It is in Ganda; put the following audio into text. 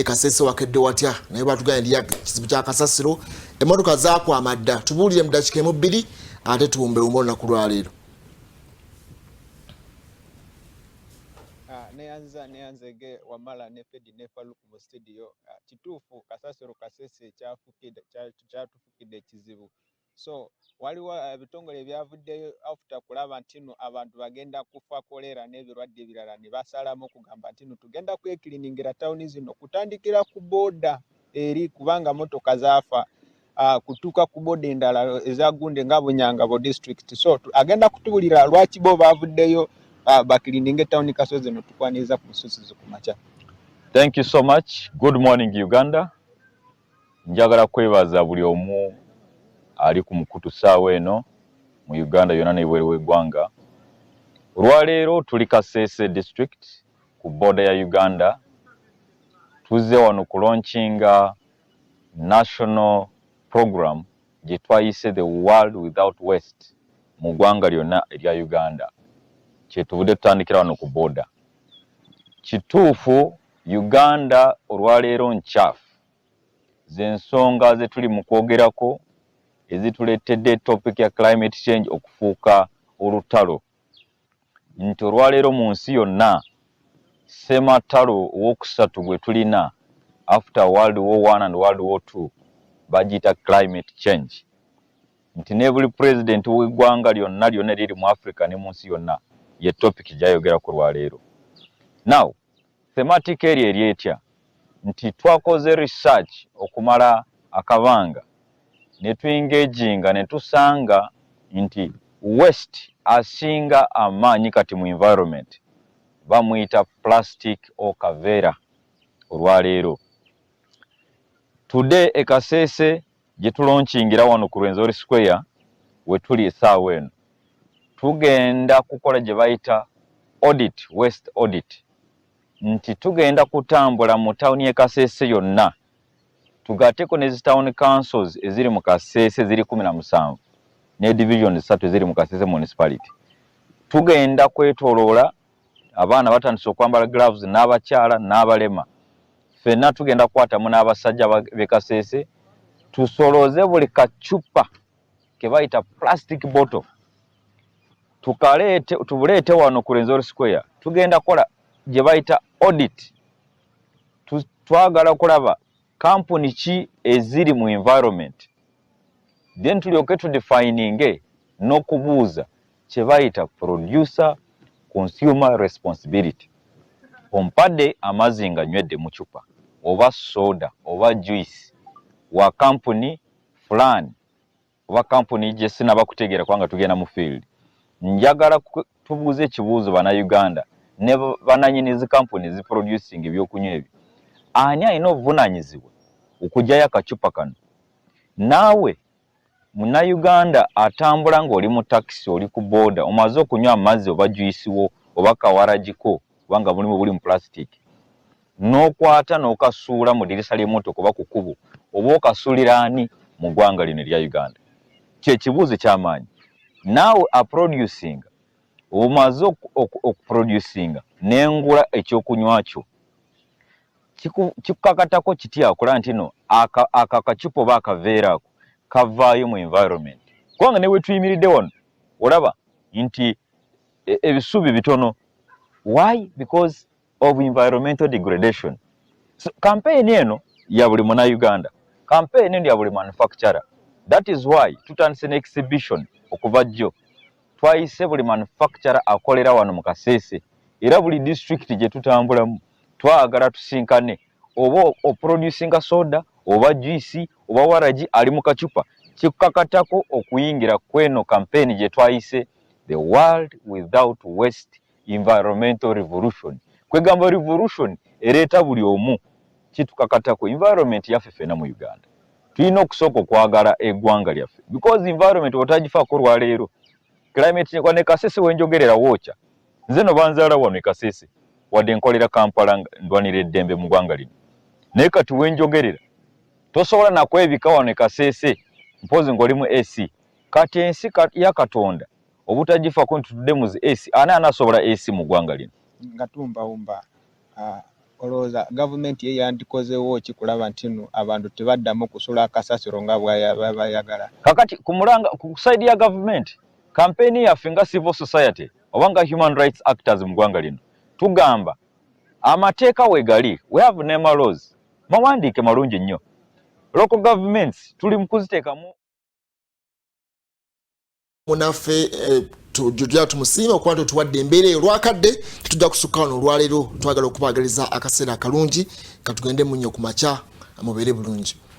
Kasese wakedde watya? Naye batugambye ndiya kizibu kya kasasiro, emmotoka zakwama dda. Tubuulire mu dakiika emu bbiri ate tuwumbewumbe olunaku lwaleero. Ah, neyanza neyanzege wamala ne Fedi ne Faluku mu studio. Ah, kituufu kasasiro Kasese kyatufukidde ekizibu. So waliwo ebitongole ebyavuddeyo after kulaba nti no abantu bagenda kufa kolera n'ebirwadde ebirala, ne basalamu okugamba nti no tugenda kwekiriningira tawuni zino kutandikira ku booda eri, kubanga motoka zaafa kutuuka ku booda endala ezagunde nga Bunyangabo district. So agenda kutubulira lwaki bo bavuddeyo bakirininga etawuni Kasozi eno. Tukwaniriza ku bususizi ku makya. Thank you so much. Good morning, Uganda. Njagala kwebaza buli omu ali ku mukutu saawa eno mu Uganda yonna n'ebweru w'eggwanga. Olwaleero tuli Kasese district ku border ya Uganda. Tuzze wano ku launchinga national program gye twayise the World Without Waste mu ggwanga lyonna erya Uganda. Kyetuvudde tutandikira wano ku border. Kituufu Uganda olwaleero nkyafu. Z'ensonga ze tuli mu kwogerako ezituleetedde topic ya climate change okufuuka olutalo, nti olwaleero mu nsi yonna ssematalo owokusatu gwe tulina after World War One and World War Two bagiyita climate change, nti ne buli president w'eggwanga lyonna lyonna eriri mu Africa ne mu nsi yonna ye topic gy'ayogerako lwaleero. Now, thematic eri eri etya? Nti twakoze research okumala akabanga ne tuengaginga ne tusanga nti waste asinga amaanyi kati mu environment bamuyita plastic or kaveera. Olwaleero today e Kasese gye tulaunchingira wano ku Rwenzori Square we tuli essaawa eno, tugenda kukola gye bayita audit, waste audit, nti tugenda kutambula mu tawuni y'e Kasese yonna, tugatteko ne zi town councils eziri mu Kasese ziri 17 ne division 3 eziri mu Kasese municipality. Tugenda kwetoloola, abaana batandise okwambala gloves, n'abakyala n'abalema ffenna tugenda kukwatamu, n'abasajja b'e Kasese, tusolooze buli kacupa ke bayita plastic bottle, tukaleete, tubuleete wano ku Rwenzori Square. Tugenda kukola gye bayita audit. Twagala kulaba kampuni ki eziri mu environment, then tulyoke tudefininge n'okubuuza kye bayita producer consumer responsibility. Ompadde amazzi nga nywedde mu cupa oba soda oba juice wa kampuni fulani oba kampuni gye sinaba kutegeera kubanga tugenda mu field, njagala tubuuze ekibuuzo Bannayuganda ne bananyini zi kampuni ziproducing ebyokunywa ebyo: ani alina obuvunaanyizibwa okugyayo akacupa kano? Naawe Munnayuganda atambula ng'oli mu takisi, oli ku booda, omaze okunywa amazzi oba juice wo oba kawaragiko, kubanga mulimu buli mu plastic, n'okwata n'okasuula mu ddirisa ly'emmotoka oba ku kkubo, oba okasuulira ani mu ggwanga lino erya Uganda? Kyekibuuzo ky'amaanyi. Naawe aproducinga, omaze okuproducinga n'engula ekyokunywa kyo, kikukakatako kitya okulaba nti no aka akacupa oba akaveera ako kavaayo mu environment? Kubanga ne wetuyimiridde wano olaba nti ebisubi bitono. Why? Because of environmental degradation. So campaign eno ya buli Munnayuganda, campaign eno ya buli manufacturer. That is why tutandise ne exhibition okuva jjo. Twayise buli manufacturer akolera wano mu Kasese, era buli district gye tutambulamu twagala tusinkane, oba oproducinga soda oba juice oba waragi ali mu kacupa, kikukakatako okuyingira kweno campaign gye twayise the World Without Waste Environmental Revolution. Kwegamba revolution ereeta buli omu, kitukakatako. Environment yaffe ffenna mu Uganda tulina okusooka okwagala eggwanga lyaffe, because environment otagifaako lwaleero climate ne Kasese wenjogerera wookya. Nze no banzaala wano e Kasese, wadde nkolera Kampala, ndwanira eddembe mu ggwanga lino, naye kati wenjogerera tosobola nakwebika wano e Kasese mpozi ng'oli mu AC. Kati ensi ya Katonda obutagifako nti tudde mu zi AC, ani anasobola AC mu ggwanga lino? Nga tumbawumba. Olowooza gavumenti ye yandikozeewo ki kulaba nti nno abantu tebaddamu kusula akasasiro nga bwebayagala? Kakati ku mulanga ku side ya gavumenti, kampeyini yaffe nga civil society oba nga human rights actors mu ggwanga lino, tugamba amateeka wegali. We have NEMA laws, mawandiike malungi nnyo. Local governments tuli mu kuziteekamu. Munaffe tujja tumusiima okuba nti otuwadde embeera eyo. Olwakadde tetujja kusukka wano olwaleero. Twagala okubaagaliza akaseera akalungi. Katugende munnyo ku makya, mubeere bulungi.